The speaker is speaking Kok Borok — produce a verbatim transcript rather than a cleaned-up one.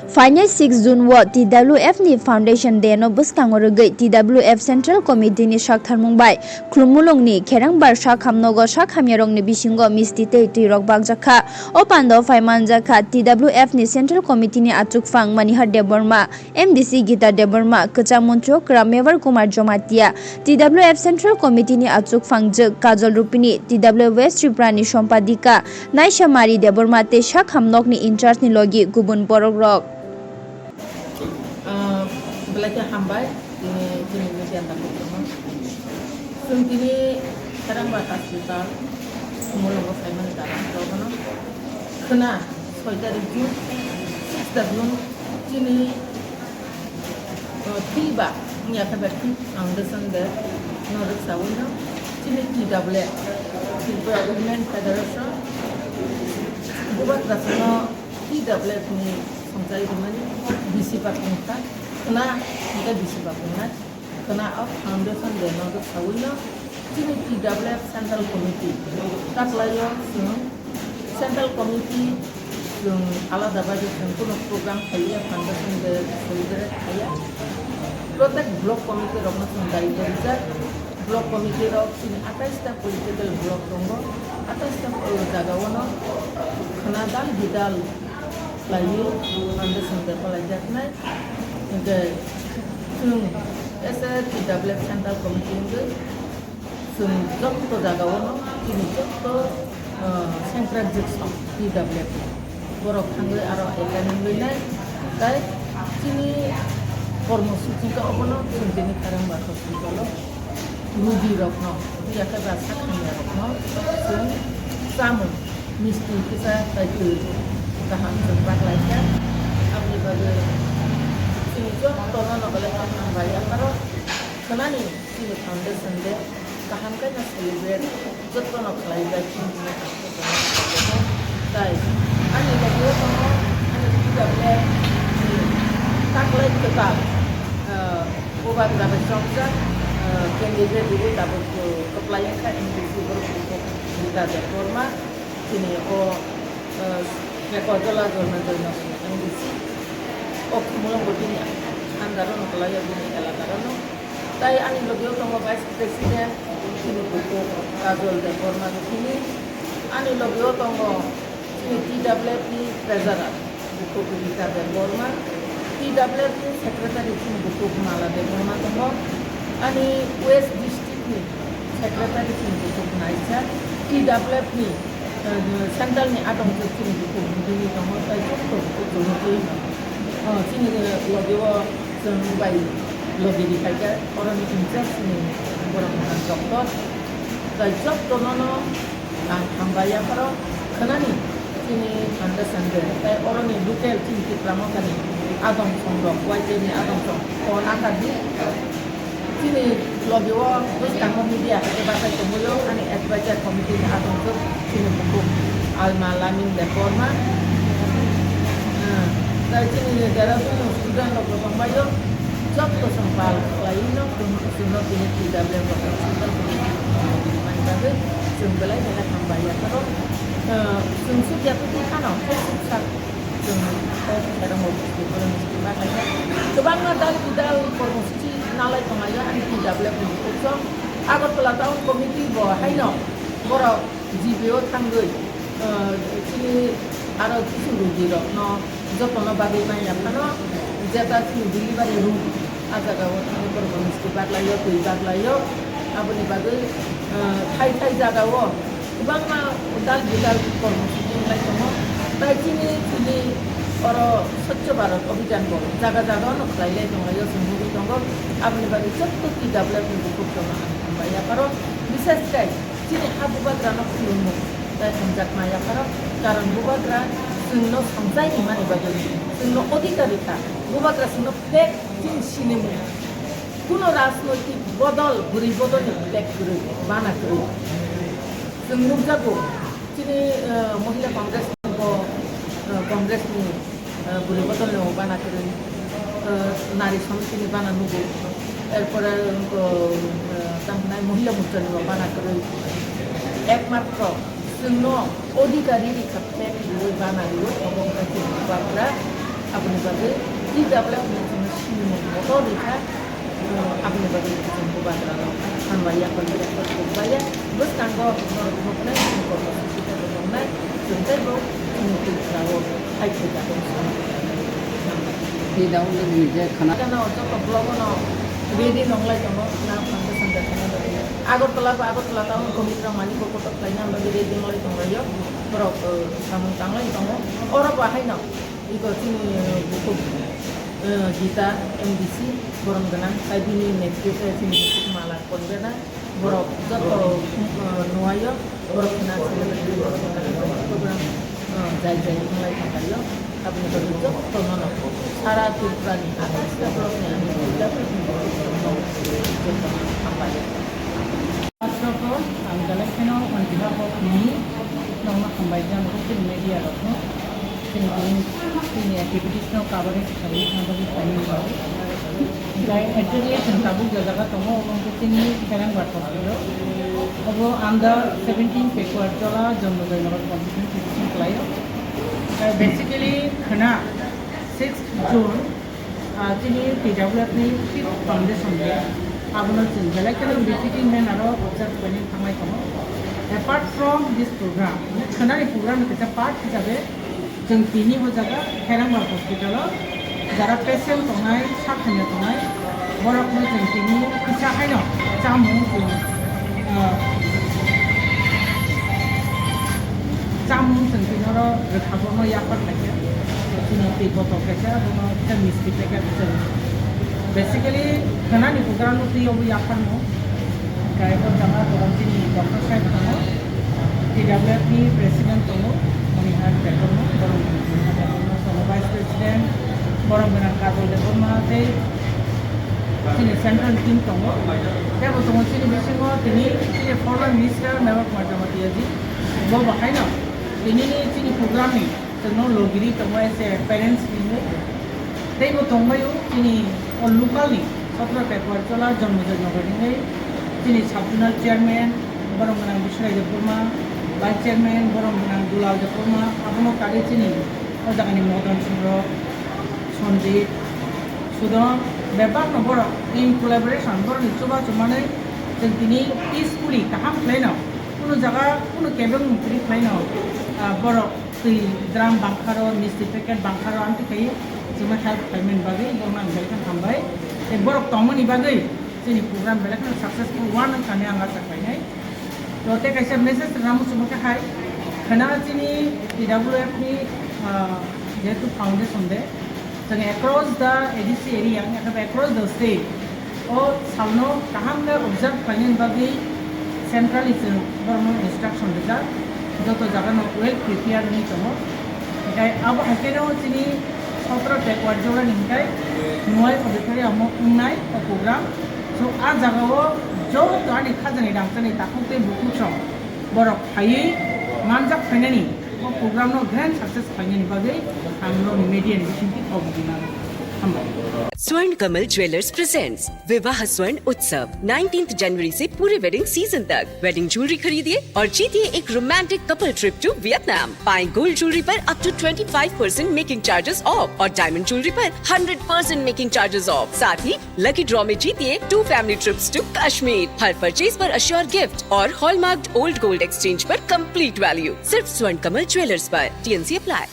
Phainai six June o T W F ni Foundation Day no bwskango rwgwi T W F Central Committee ni saktharmung bai Khulumulung ni Kherengbar sak hamnogo sak hamyarok ni bisingo misti tei twirok bakjakha. O pando phai manjakha T W F ni Central Committee ni achukphang Manihar Debbarma, M D C Gita Debbarma, kwcham montri okra Mevar Kumar Jamatia, T W F Central Committee ni achukphang jwk Kajol Rupini, T W F West Tripura ni Sompadika, Naisha Mari Debbarma tei sak hamnok ni in charge ni logi kubun borok rok. Ah, belai khe hambai, tini, tini media ni tamo. Chwng tini Kherengbar hospital, Mulungo phaimani karon rok no. Khwna, soi tarik June, six ta June, chini, uh, T W F, wngya khe bai T W F Foundation de no rwksawi no chini T W F, Tripura Women Federation, bubagra no T W F ni songchai rwmani bisi bakung kha, khwna hwnkhe bisi bakung nai. Khwna o foundation day no rwksawi no chini T W F Central Committee taklaio chwng Central Committee chwng alada bai chwng kuno program khaiya foundation day celebrate khaiya. Protek block committee rokno chwng daitwa rijak. Block committee rok chini atais ta political block tongo. Atais ta, uh, jaga o no khwna dal bidal khlaiwi foundation day khwlaijaknai. Hwnkhe chwng as a T W F Central Committee wngwi chwng joto jagao no chini joto, ah, sengkrak jwk song T W F borok thangwi aro attend wngwi nai, tei chini kormo suchi khe obono chwng tini Kherengbar hospital o. Rugi rokno, yakhe ba sak hamya rokno chwng chamung misti kisa tei twi kaham chwng baklai kha. Aboni bagwi chini jotono no belai khe hambai yapharo khwnani chini foundation day kaham khe no celebrate jotono khlai bai chini. Tai ani logi o tongo ani T W F ni taklai kwtal, ah, bubagra bai chongjak, ah, candidate rwui tabuk kwplai wngkha M D C borok Gita Debbarma, chini o, ah, Rekojola Jorna Jorna M D C, o Khumulwng bo bini under o no kwlai o, bini elaka o no. Tai ani logi o tongo Vice President, chini bukhuk Kajol Debbarma Rukhini. Ani logi o tongo chini T W F ni Treasurer, bukhuk Rita Debbarma. T W F ni Secretary chini bukhuk Mala Debbarma tongo. Ani West District ni Secretary chini bukhuk Naisa. T W F ni, eh, Central ni adong chini bukhuk Bidini tongo. Tai joto bukhuk jono twi, eh, chini logi o Chwng bai logi rikhaikha, oroni in charge ni borok wngkha doctor. Tai jotono no ang hambai yapharo khwnani chini foundation day. Tai oroni local chini Tipra Mothani adong song rok, Y T F ni adong song, phone akadi. Chini logi o bwskango media hai khe bachai tongwi o, ani advisor committee ni adong khe chini bukhuk Alma Lamin Debbarma. Ah, tai chini Dehradun ni student rok bo tongbai o, joto chwng pal khlai no, chwng no tini T W F rok ni central committee ni bagwi chwng belai belai hambai yapharo. Ah, chwng suk ya twi phano, suk sak chwng kok kherang o busti, busti ma khaikha. Kwbangma dal kidal kormo suchi nalai tonglaio, ani T W F ni bukhuk chwng Agartala town committee bo haino borok G P O thangwi, ah, chini aro kisu rugi rokno jotono bagwi manya phano jeta chini delivery room, ah jaga o thangwi borok misti baglaio, twi baglaio, aboni bagwi, ah, thai thai jaga o kwbangma dal bidal kormo suchi wnglai tongo. Tai chini tini oro Swachh Bharat Abhijan bo jaga jaga no khlai lai tonglaio, chwng nugwi tongo. Aboni bagwi joto T W F ni bukhuk chwng ang hambai yapharo, bishes khe chini ha bubagra no khulumung tei hamjakma yapharo, karon bubagra chwngno songchai ni mani bagwi, chwngno odhikar rikha, bubagra chwngno flag chini sinimung, kuno rajnoitik bodol, bwrwi bodolni flag kwrwi, bana kwrwi. Chwng nukjago, chini, eh, Mohila Congress ni bo, eh, Congress ni, eh, bwrwi bodol ni bana kwrwi, eh, Nari Samiti ni bana nugo, erpore, eh, eh, tamhinai Mohila Morcha ni bo bana kwrwi. Ekmatro chwngno odhikari ni khaphek rwui bana rwui obo wngkha chini bubagra, abo Bagwi T W F ni chini simi motor rikha, aboni bagwi chini bubagra rok hambai ya, hambai ya, bwskango norok nuknai chini kormo sujita rok tongnai, chwng teibo chini Tripura o hai khe da tong song. Hambai. T W F ni je khana. Khana o joto block o no ready nonglai tongo, na foundation da khana da. Agartala ba Agartala town committee rok mani ko kotor khlaina bagwi ready nonglai tonglaio, borok, eh, samung tanglai tongo, oro bo haino. Iko chini bukhuk, eh, Gita M D C borom gwnang, tai bini netrite chini bukhuk Mala Convener, borok joto, eh, nuaio, borok khna simi program, eh, jai jai wnglai thanglaio, aboni bagwi jotono no sara Tripura ni agasta borok ni ang jotono hambai. First of all, ang belai kheno on behalf of me, nokno hambai jang social media rokno, chini tini, tini activities no coverage khlaiwi thangwi khlaini bagwi. Hingkhai actually chwng tabuk je jaga tongo, obo wngkhe chini Kherengbar hospital. Obo under seventeen Pekuar Tola, Janmajoi Nagar constituency thang khlaio. Hingkhai basically khna sixth June, Ah, chini T W F ni fifth foundation day, abono chwng belai kheno befitting manner o observe khlaina thanglai tongo. Apart from this program, mane khwnani program ni kaisa part hisabe chwng tini o jaga Kherengbar hospital o jara patient tongnai, sak hamya tongnai, borokno chwng tini kisa haino chamung chwng Ah, chamung chwng tini oro rwkha, bono yapar khaikhe, chini twi botol khaikhe, bono khe misti packet chwng. Basically, khwnani program no twi obo yapharno. Hingkhai o jaga borok chini doctor saheb tongo, T W F ni president tongo, Monihar Debbarma, borok Monihar Debbarma tongo, vice president, borok gwnang Kajol Debbarma tei chini central team tongo. Tei bo tongo chini bisingo tini chini former minister Mewa Kumar Jamatia ji, bo bo haino tini ni chini program ni chwngno logiri tongo as a parents ni hinwi. Tei bo tongbaio chini o local ni Sotro Pekuar Chola Janmajoi Nagar hinwi chini sub zonal chairman borok gwnang Biswai Debbarma, vice chairman borok gwnang Dulal Debbarma, abono kari chini o jagani Modan Singh rok, Sanjit, Sudon, bebakno borok in collaboration borokni chubachu manwi chwng tini peacefully kaham khlaino, kunu jaga kunu kebengmung kwrwi khlaino, ah, borok twi drum bangkharo, misti packet bangkharo amtwi khai chwngno help khlaimani bagwi borokno ang belai kheno hambai. Tei borok tongmani bagwi chini program belai kheno successful wan wngkha hinwi ang acha khlainai. To tei kaisa message rwna muchungo khe hai, khwna chini T W F ni, ah, jehetu foundation day, chwng across the A D C area, across the state, o salno kaham khe observe khlainani bagwi centrally chwng borokno instruction rijak, joto jagano well prepare wngwi tongo. Hinkhe abo hai kheno chini sotro Pekuar Chola ni hinkhe Nuai auditorium o wngnai o program. So, a jagao joto ani khajani rangchakni takhuk tei bukhuk rok borok phaiwi manjak phainani o program no grand success khlainani bagwi ang norokni media ni bisingtwi kok rwna hambai. Swर्ण Kamal jewellers presents विवाह स्वर्ण उत्सव, nineteenth जनवरी से पूरे wedding season तक। Wedding jewellery खरीदिए और जीतिए एक romantic couple trip to Vietnam. पाएं गोल्ड ज्वेलरी पर up to twenty five percent making charges off और डायमंड ज्वेलरी पर hundred percent making charges off. साथ ही लकी ड्रॉ में जीतिए two family trips to Kashmir. हर परचेज पर अश्योर गिफ्ट और हॉलमार्क्ड ओल्ड गोल्ड एक्सचेंज पर कंप्लीट वैल्यू। सिर्फ स्वर्ण कमल ज्वेलर्स पर। TNC apply.